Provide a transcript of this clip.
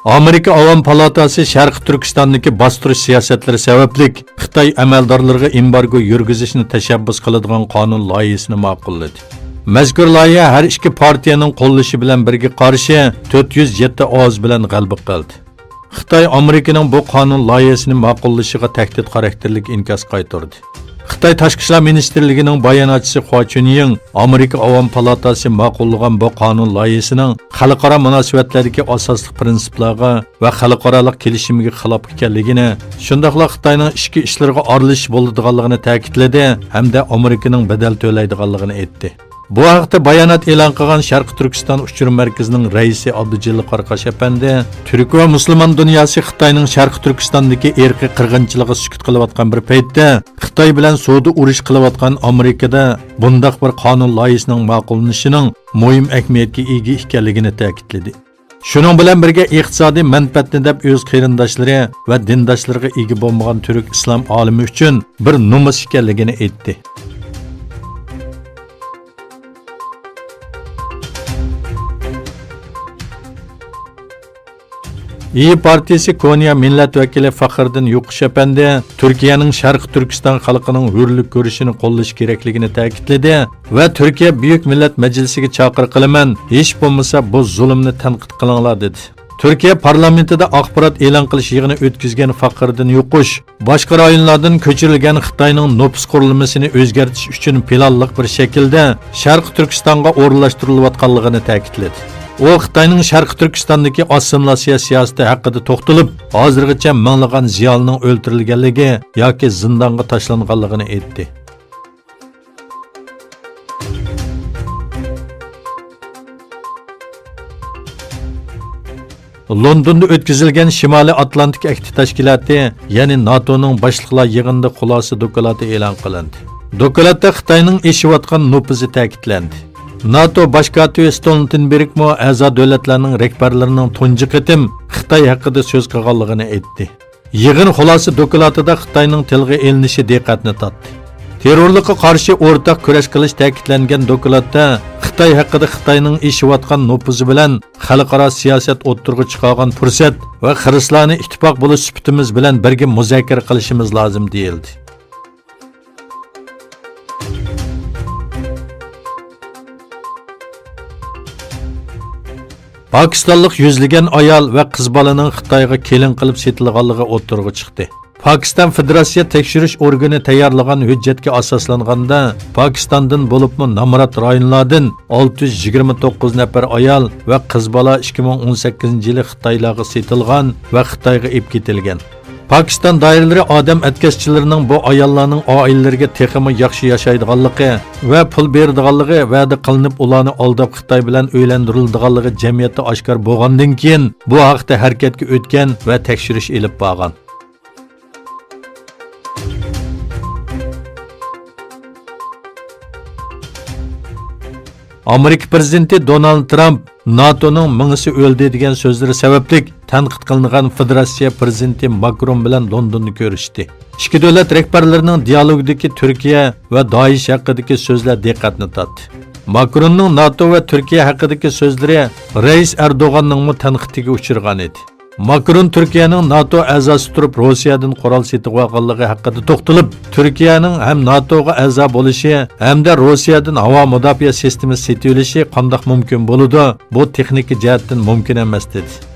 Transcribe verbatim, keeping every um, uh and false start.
ئامېرىكا ئاۋام پالاتاسى شەرقىي تۈركىستاندىكى باستۇرۇش سىياسەتلىرى سەۋەبلىك خىتاي ئەمەلدارلىرىغا ئېمبارگو يۈرگۈزۈشنى تەشەببۇس قىلىدىغان قانۇن لايىھىسىنى ماقۇللىدى. مەزكۇر لايىھە ھەر ئىككى پارتىيەنىڭ قوللىشى بىلەن بىرگە قارشى تۆت يۈز يەتتە ئاۋاز بىلەن غەلىبە قىلدى. خىتاي ئامېرىكىنىڭ بۇ قانۇن لايىھىسىنى ماقۇللىشىغا تەھدىت خاراكتېرلىك ئىنكاس قايتۇردى. خىتاي تاشقى ئىشلار مىنىستىرلىكىنىڭ باياناتچىسى خۇا چۈنيىڭ ئامېرىكا ئاۋام پالاتاسى ماقۇللىغان بۇ قانۇن لايىھىسىنىڭ خەلقئارا مۇناسىۋەتلەردىكى ئاساسلىق پىرىنسىپلارغا ۋە خەلقئارالىق كېلىشىمگە خىلاپ ئىكەنلىكىنى، شۇنداقلا خىتاينىڭ ئىچكى ئىشلىرىغا ئارىلىشىش بولىدىغانلىقىنى تەكىتلىدى ھەمدە ئامېرىكىنىڭ بەدەل تۆلەيدىغانلىقىنى ئېيتتى. بۇ ھەقتە بايانات ئېلان قىلغان شەرقىي تۈركىستان ئۇچۇر مەركىزىنىڭ رەئىسى ئابدۇجېلىل قاراقاش ئەپەندى، تۈرك ۋە مۇسۇلمان دۇنياسى خىتاينىڭ شەرقىي تۈركىستاندىكى ئىرقىي قىرغىنچىلىقىغا سۈكۈت قىلىۋاتقان بىر پەيتتە، خىتاي بىلەن سودا ئۇرۇشى قىلىۋاتقان ئامېرىكىدا بۇنداق بىر قانۇن لايىھىسىنىڭ ماقۇللىنىشىنىڭ مۇھىم ئەھمىيەتكە ئىگە ئىكەنلىكىنى تەكىتلىدى. شۇنىڭ بىلەن بىرگە، ئىقتىسادىي مەنپەئەتنى دەپ ئۆز قېرىنداشلىرى ۋە دىنداشلىرىغا ئىگە بولمىغان تۈرك ئىسلام ئالىمى ئۈچۈن بىر نومۇس ئىكەنلىكىنى ئېيتتى. ئىيى پارتىيىسى كونيا مىللەت ۋەكىلى فەخرىدىن يوقۇش ئەپەندى تۈركىيەنىڭ شەرقىي تۈركىستان خەلقىنىڭ ھۆرلۈك كۈرىشىنى قوللىشى كېرەكلىكىنى تەكىتلىدى ۋە تۈركىيە بۈيۈك مىللەت مەجلىسىگە چاقىرىق قىلىمەن، ھېچ بولمىسا بۇ زۇلۇمنى تەنقىد قىلىڭلار، دېدى. تۈركىيە پارلامېنتىدا ئاخبارات ئېلان قىلىش يىغىنى ئۆتكۈزگەن فەخرىدىن يوقۇش، باشقا رايونلاردىن كۆچۈرۈلگەن خىتاينىڭ نوپۇس قۇرۇلمىسىنى ئۆزگەرتىش ئۈچۈن پىلانلىق بىر شەكىلدە شەرقىي تۈركىستانغا ئورۇنلاشتۇرۇلۇۋاتقانلىقىنى تەكىتلىدى. ئۇ خىتاينىڭ شەرقىي تۈركىستاندىكى ئاسسىمىلياتسىيە سىياسىتى ھەققىدە توختىلىپ، ھازىرغىچە مىڭلىغان زىيالىينىڭ ئۆلتۈرۈلگەنلىكى ياكى زىندانغا تاشلانغانلىقىنى ئېيتتى. لوندوندا ئۆتكۈزۈلگەن شىمالىي ئاتلانتىك ئەھدى تەشكىلاتى، يەنى ناتونىڭ باشلىقلار يىغىنىدا خۇلاسە دوكلاتى ئېلان قىلىندى. دوكلاتتا خىتاينىڭ ئېشىۋاتقان نوپۇزى تەكىتلەندى. ناتو باش كاتىپى ستولتېنبېرگمۇ ئەزا دۆلەتلەرنىڭ رەھبەرلىرىنىڭ تۇنجى قېتىم خىتاي ھەققىدە سۆز قىلغانلىقىنى ئېيتتى. يىغىن خۇلاسە دوكلاتىدا خىتاينىڭ تىلغا ئېلىنىشى دىققەتنى تارتتى. تېررورلۇققا قارشى ئورتاق كۈرەش قىلىش تەكىتلەنگەن دوكلاتتا خىتاي ھەققىدە خىتاينىڭ ئېشىۋاتقان نوپۇزى بىلەن خەلقئارا سىياسەت ئوتتۇرىغا چىقارغان پۇرسەت ۋە خىرىسلارنى ئىتتىپاق بولۇش سۈپىتىمىز بىلەن بىرگە مۇزاكىرە قىلىشىمىز لازىم، دېيىلدى. پاكىستانلىق يۈزلىگەن ئايال ۋە قىز بالىنىڭ خىتايغا كېلىن قىلىپ سېتىلغانلىقى ئوتتۇرىغا چىقتى. پاكىستان فېدېراتسىيە تەكشۈرۈش ئورگىنى تەييارلىغان ھۆججەتكە ئاساسلانغاندا، پاكىستاندىن، بولۇپمۇ نامرات رايونلاردىن ئالتە يۈز يىگىرمە توققۇز نەپەر ئايال ۋە قىز بالا ئىككى مىڭ ئون سەككىزىنچى يىلى خىتايلارغا سېتىلغان ۋە خىتايغا ئېلىپ كېتىلگەن. پاكىستان دائىرىلىرى ئادەم ئەتكەسچىلىرىنىڭ بۇ ئاياللارنىڭ ئائىلىلىرىگە تېخىمۇ ياخشى ياشايدىغانلىقى ۋە پۇل بېرىدىغانلىقى ۋەدە قىلىنىپ، ئۇلارنى ئالداپ خىتاي بىلەن ئۆيلەندۈرۈلىدىغانلىقى جەمئىيەتتە ئاشكارا بولغاندىن كېيىن، بۇ ھەقتە ھەرىكەتكە ئۆتكەن ۋە تەكشۈرۈش ئېلىپ بارغان. ئامېرىكا پىرېزىدېنتى دونالد ترامپ ناتونىڭ مېڭىسى ئۆلدى دېگەن سۆزلىرى سەۋەبلىك تەنقىد قىلىنغان فېدېراتسىيە پىرېزىدېنتى ماكرون بىلەن لوندوندا كۆرۈشتى. ئىككى دۆلەت رەھبەرلىرىنىڭ دىيالوگىدىكى تۈركىيە ۋە دائىش ھەققىدىكى سۆزلەر دىققەتنى تارتتى. ماكروننىڭ ناتو ۋە تۈركىيە ھەققىدىكى سۆزلىرى رەئىس ئەردوغاننىڭمۇ تەنقىدىگە ئۇچرىغان ئىدى. ماكرون تۈركىيەنىڭ ناتو ئەزاسى تۇرۇپ روسىيەدىن قورال سېتىۋالغانلىقى ھەققىدە توختىلىپ، تۈركىيەنىڭ ھەم ناتوغا ئەزا بولۇشى، ھەمدە روسىيەدىن ھاۋا مۇداپىئە سىستېمىسى سېتىۋېلىشى قانداق مۇمكىن بولىدۇ؟ بۇ تېخنىكا جەھەتتىن مۇمكىن ئەمەس، دېدى.